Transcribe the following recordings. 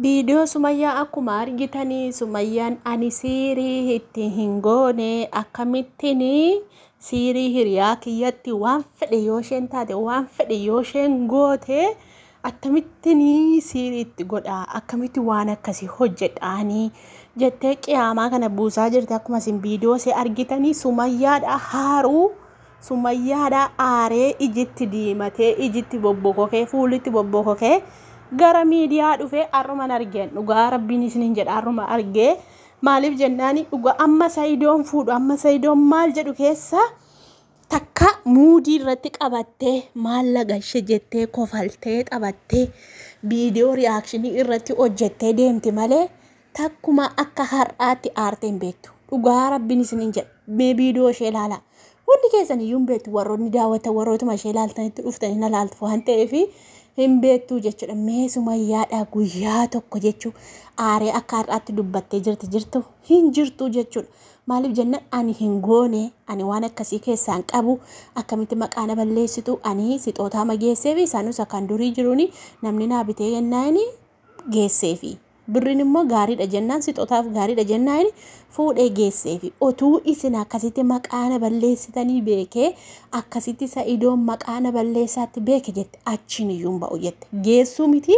Viidiyoo Sumayyaa akkuma argitanii, Sumayyaan ani siirii itti hin goone, akkamittiin siirii hiriyaa kiyyatti waan fedhe yoo isheen taate, waan fedhe yoo isheen goote, akkamittiin siirii itti godha, akkamitti waan akkasii hojjedhaanii jettee qiyaamaa kana buusaa jirti. Akkuma isin viidiyoo ishee argitanii, Sumayyaadha haaruu, Sumayyaadha aaree ijitti diimatee, ijitti bobbokokee, fuulitti bobbokokee gara miidiyaa dhufee. Har'uman argeen, dhugaa Rabbiin isiniin jedha, har'uma argee. Maaliif jennaani, dhugaa amma Sayidoon fuudhu, amma Sayidoon maal jedhu keessa takka muudii irratti qabattee, maallaqa ishee jettee kofaltee taphattee viidiyoo reaction irratti hojjettee deemti malee takkuma akka har'aatti aartee hin beektu. Dhugaa Rabbiin isiniin jedha. Mee viidiyoo ishee ilaalaa. Hundi keessan iyyuu hin beektu, warroonni daawwatan warrootuma ishee ilaaltanitti dhuftanii na ilaaltu waan ta'eef hin beektu jechuudha. Mee Sumayyaadha guyyaa tokko jechuun aaree akka har'aatti dubbattee jirti jirtu hin jirtu jechuudha. Maaliif jennaan, ani hin goone, ani waan akkasii keessaa hin qabu, akkamitti maqaa na balleessitu? Ani sixootaa mageessee fi isaanus akkaan durii jiruuni namni naa bitee yennaani geesseefi. Birriin immoo gaariidha jennaan, sixootaaf gaariidha jennaan fuudhee geesseefi. Otuu isin akkasitti maqaa na balleessitanii beekee, akkasitti Sa'idoon maqaa na balleessaatti beeke jette, achiin iyyuu hin ba'u jette. Geessuu miti,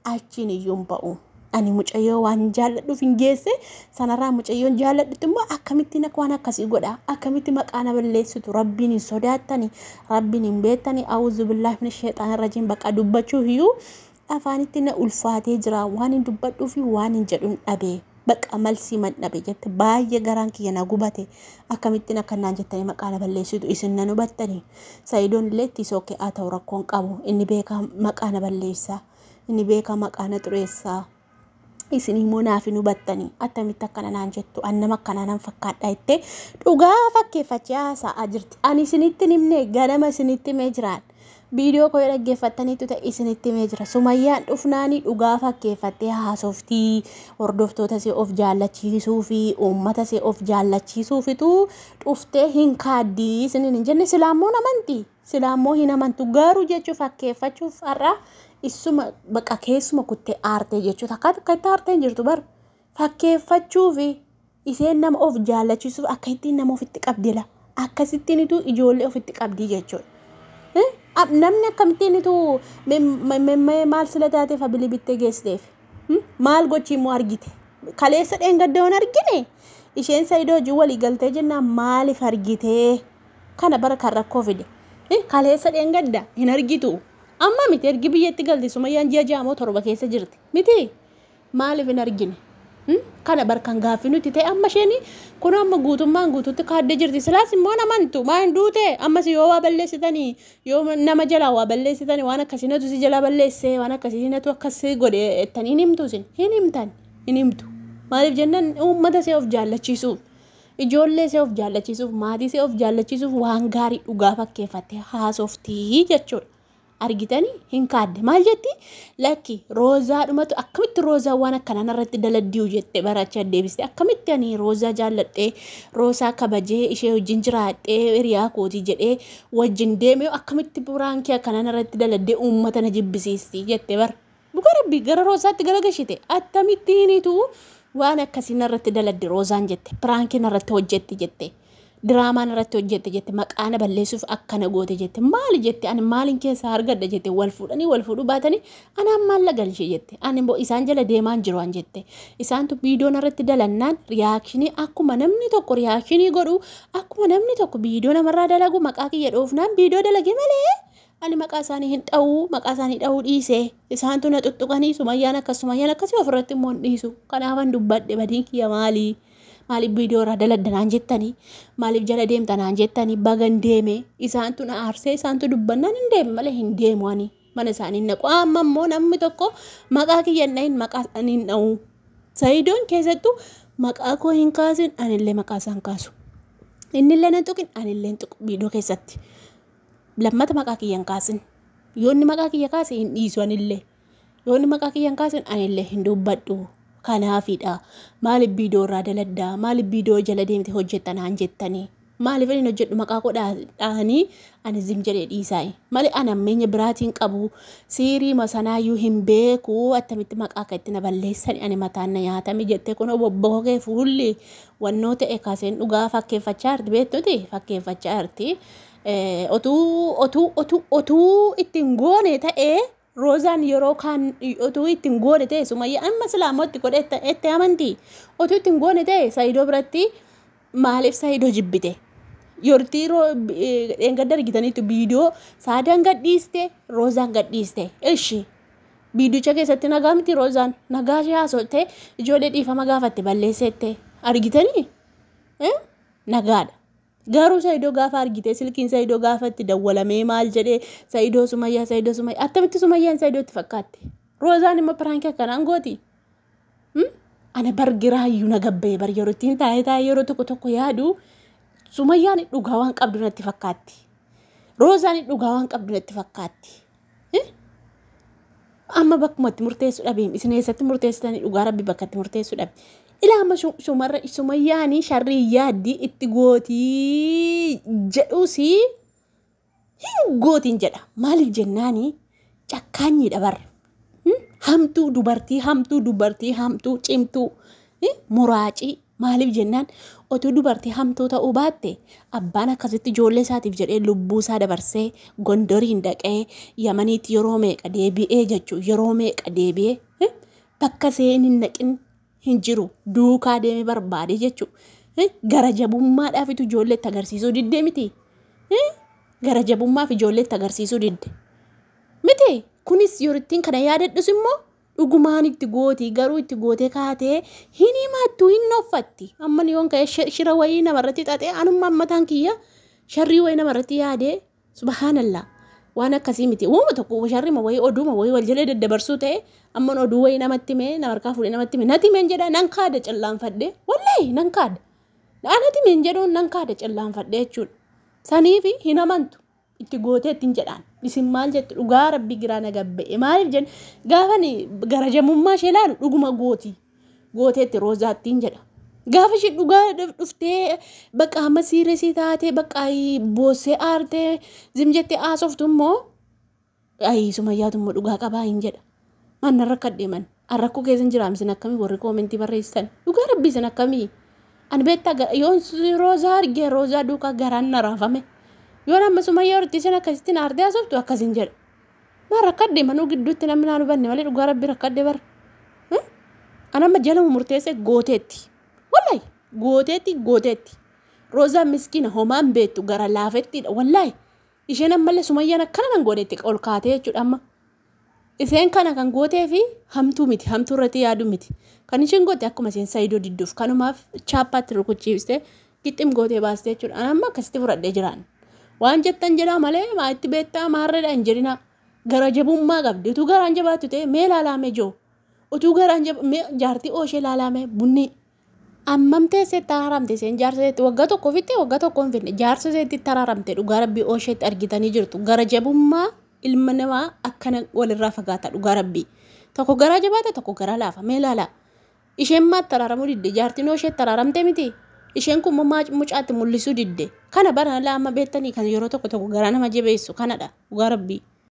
achiin iyyuu hin ba'u. Ani mucayyoo waan jaalladhuuf hin geesse, sanarraa mucayyoon jaalladhutti immoo akkamittiin akka waan akkasii godha, akkamitti maqaa na balleessitu? Rabbiin hin sodaattani, Rabbiin hin beektani. Awuzu billaahi min sheexaan rajiin. Bakka dubbachuuf iyyuu afaanitti na ulfaatee jira, waan hin dubbadhuu fi waan hin jedhuun dhabee, bakka malsii man dhabe jette. Baay'ee garaan kiyya na gubate, akkamittiin akkanaan jettanii maqaa na balleessitu? Isin nan hubattanii? Sa'idoon illee itti sookee haa ta'u, rakkoon qabu, inni beekaa maqaa na balleessaa, inni beekaa maqaa na xureessaa, isin immoo naaf hin hubattanii, attamitti akkana naan jettu? An nama akkanaa nan fakkaadha jettee dhugaa fakkeeffachaa haasa'aa jirti. Ani isinitti himne, ganama isinitti himee jiraan. Viidiyoo koo dhaggeeffattaniitu ta'e, isinitti himee jira. Sumayyaan dhufnaanii dhugaa fakkeeffattee haasoftii, hordoftoota ishee of jaallachiisuu fi uummata ishee of jaallachiisuufitu dhuftee hin kaaddii isiniin hin jenne. Silaammoo amanti. Silaammoo hin amantu garuu jechuu fakkeeffachuuf har'a isuma baqa keessuma kuttee aartee jechuudha. Akka akka itti aartee hin jirtu bar fakkeeffachuufi isheen nama of jaallachiisuuf akka ittiin nama ofitti qabdila. Akkasittiin ijoollee ofitti qabdii jechuudha. Namni akkamittiin itu maal sila taateef abilii bittee geessiteef? Maal gochii immoo argite? Kaleessa dheengadda argine, isheen Sayidoo hojii walii galtee jennaan maaliif argitee? Kana bara kan rakkoo fide. Kaleessa dheengadda hin argitu. Amma miti, ergi biyyatti galte Sumayyaan ji'a 6 moo 7 keessa jirti. Miti, maaliif hin argine? Kana barkan gaaffii nuti ta'e. Amma isheen kun amma guutummaan guutuutti kaaddee jirti. Silaas immoo namantu maa hin duute? Ammas yoo waa balleessitanii, yoo nama jalaa waa balleessitanii, waan akkasii natu si jalaa balleessee, waan akkasii natu akkas godhe jettanii hin himtu isin. Hin himtan, hin himtu. Maaliif jennaan, uummata ishee of jaallachiisuuf, ijoollee ishee of jaallachiisuuf, maatii ishee of jaallachiisuuf waan gaarii dhugaa fakkeeffattee haasoftii jechuudha. Argitanii, hin kaadde. Maal jetti? Lakki, Roozaadhumatu, akkamitti Roozaa waan akkanaan irratti daladdiu jette baracha deebiste. Akkamitti ani Roozaa jaalladhee, Roozaa kabajee, ishee wajjin jiraadhee, hiriyaa kootii jedhee wajjin deemee, akkamitti prank akkanaan irratti daladdee uummata na jibbisiisti jette bara. Dhuga Rabbii gara Roozaatti gara gashite, akkamittiinitu waan akkasii narratti daladde Roozaan jette, prank narratti hojjetti jette. Diraamaan irratti hojjette jette, maqaa na balleessuuf akkana goote jette. Maali jette, ani maalin keessaa argadha jette? Wal fuudhanii wal fuudhuu baatanii anaan maal galche jette. Ani immoo isaan jala deemaan jiru an jette. Isaantu viidiyoon irratti dalannaan reaction, akkuma namni tokko reaction godhu, akkuma namni tokko viidiyoo namarraa dalagu, maqaa kiyya dhoofnaan viidiyoo dalage malee ani maqaa isaanii hin dha'uu, maqaa isaanii dha'uu dhiise. Isaantu na tuttuqanii, Sumayyaan akkas, Sumayyaan akkasii, ofirratti immoo hin dhiisu, kanaafan dubbadhe. Badiin kiyya maali? Maaliif viidiyoo irraa daladdanaan jettanii? Maaliif jala deemtanaan jettanii? Bagan deeme, isaantu na aarsee, isaantu dubbannaan hin deeme malee hin deemu, ani mana isaanii hin naqu. Amma immoo namni tokko maqaa kiyya hin dhahin, maqaa isaanii hin dha'u. Sayidoon keessattuu maqaa koo hin kaasin, anillee maqaa isaan kaasu. Innillee nan tuqin, anillee hin tuqu. Viidiyoo keessatti lammata maqaa kiyya hin kaasin. Yoo inni maqaa kiyya kaase hin dhiisu anillee. Yoo inni maqaa kiyya hin kaasin, anillee hin dubbadhu. Kanaafidha. Maaliif viidiyoo irraa daladdaa? Maaliif viidiyoo jala deemte hojjettanaan jettanii? Maaliif hin hojjedhu maqaa koo dhahanii ani zim jedhee dhiisaayi. Malee ani ammeenya biraatiin qabu siirii masanaayyuu hin beeku attamitti maqaa akka itti na balleessani ani mataan na nyaatame jettee kun bobbokee fuulli wannoo ta'e kaaseen dhugaa fakkeeffachaa jirti beektuti fakkeeffachaa jirti. Otuu otuu otuu otuu ittiin goone ta'ee Roozaan yeroo kaan otuu ittiin goone ta'e Sumayyaa amma silaa itti godhe itti amanti. Otuu ittiin goone ta'e Saayidoo biratti maaliif Saayidoo jibbite? Yortii dheengadda argitaniitu viidiyoo Saadaan gadhiiste Roozaan gadhiiste. Ishi viidiyicha keessatti nagaa miti Roozaan nagaa ishee haasofte ijoollee dhiifama gaafatte balleessette argitanii nagaadha. Garuu Saayidoo gaafa argite silkiin Saayidoo gaafa itti dawwalamee maal jedhee Saayidoo Sumayyaa Saayidoo Sumayyaa attamitti Sumayyaan Saayidootti fakkaatte. Roozaan immoo piraankii akkanaan gooti. Ana bargiraayyuu na gabbee bar yeroo ittiin taa'ee taa'ee yeroo tokko tokko yaadu Sumayyaan dhugaa waan qabdu natti fakkaatti. Roozaan dhugaa waan qabdu natti fakkaatti. Amma bakkuma itti murteessu dhabeem isin eessatti murteessitanii dhugaa rabbi bakka itti murteessu dhabe. Ilaa amma sumarra Sumayyaan sharrii yaaddi itti gootii jedhuusi hin gootiin jedha. Maaliif jennaani cakkaanyiidha barra. Hamtuu dubartii hamtuu dubartii hamtuu cimtuu muraacii maaliif jennaan otuu dubartii hamtuu ta'uu baatte abbaan akkasitti ijoollee isaatiif jedhee lubbuu isaa dabarsee Gondoriin dhaqee Yamaniitti yeroo meeqa deebi'ee jechuu yeroo meeqa deebi'ee bakka seen hin naqin hin jiru duukaa deemee barbaade jechuu gara jabummaadhaafitu ijoolleetti agarsiisuu diddee miti gara jabummaaf ijoolleetti agarsiisuu didde miti. Kunis yeroo ittiin kana yaadadhus immoo dhugumaan itti gooti garuu itti gootee kaatee hin himattu hin noffatti. Amma yoon ka'e shira wayii namarratti xaxee anummaan mataan kiyya sharrii wayii namarratti yaadee subhaanallaa waan akkasii miti. Uuma tokko sharrima wayii oduuma wayii wal jalee daddabarsuu ta'e amman oduu wayii namatti himee nama harkaa fuudhee namatti hime natti himeen jedha nan kaada callaanfadhe wallaahi nan kaada. Anatti himeen jedhuun nan kaada callaanfadhe jechuudha. Saniifi hin amantu. Itti gootee ittiin jedhaan isin maal jettu dhugaa rabbi giraa na gabba'e maaliif jenna gaafani gara jabummaa ishee ilaalu dhuguma gooti gooteetti Roozaattiin jedha gaafa ishee dhugaa dhuftee bakka amma siiresii taatee bakka boossee aartee zim jettee haasoftu immoo ayi Sumayyaatu immoo dhugaa qabaa hin jedha manna rakkadhe man rakkoo keessa hin jiraam isin akkamii warri koomentii barreessitan dhugaa rabbi isin akkamii ani beektaa yoon Roozaa argee Roozaa duukaa garaan na raafame. Yoon amma Sumayyaa hortii isin akkasittiin aartee haasoftu akkasin jedha. Maa rakkadhe manuu gidduutti namni naan hubanne malee dhugaa rabbi rakkadhe bara. Ani amma jaluma murteesse gooteetti. Wallaahi gooteetti gooteetti. Roozaan miskiina homaan beektu gara laafettiidha wallaahi. Isheen ammallee Sumayyaan akkana nan goonetti ol kaatee jechuudha amma. Isheen kana kan gootee fi hamtuu miti hamtuu irratti yaadu miti. Kan isheen goote akkuma isheen Saayidoo didduuf kanumaaf chaappaatti rukuchiifte gixxim gootee baaste jechuudha. Ani amma akkasitti fudhadhee jiraan. Waan jettan jedhaa malee maa itti beektaa maarreedha hin jedhina. Gara jabummaa qabdi. Utuu garaan jabaattu ta'e mee ilaalaame joo. Utuu garaan jaartii ooshee ilaalaame bunni. Ammam teessee taraaramte isheen jaarsa isheetti waggaa tokko fitte waggaa tokko hin finne jaarsa isheetti taraaramte dhugaa rabbii oosheetti argitanii jirtu. Gara jabummaa ilma namaa akkana walirraa fagaata dhugaa rabbii. Tokko garaa jabaata tokko garaa laafa mee ilaalaa. Isheen maatti taraaramuu didde jaartiin oosheetti taraaramte miti. Isheen kun mucaatti mul'isuu didde. Kana bara laa amma beektanii kan yeroo tokko tokko garaa nama jabeessu kanadha dhugaa rabbii.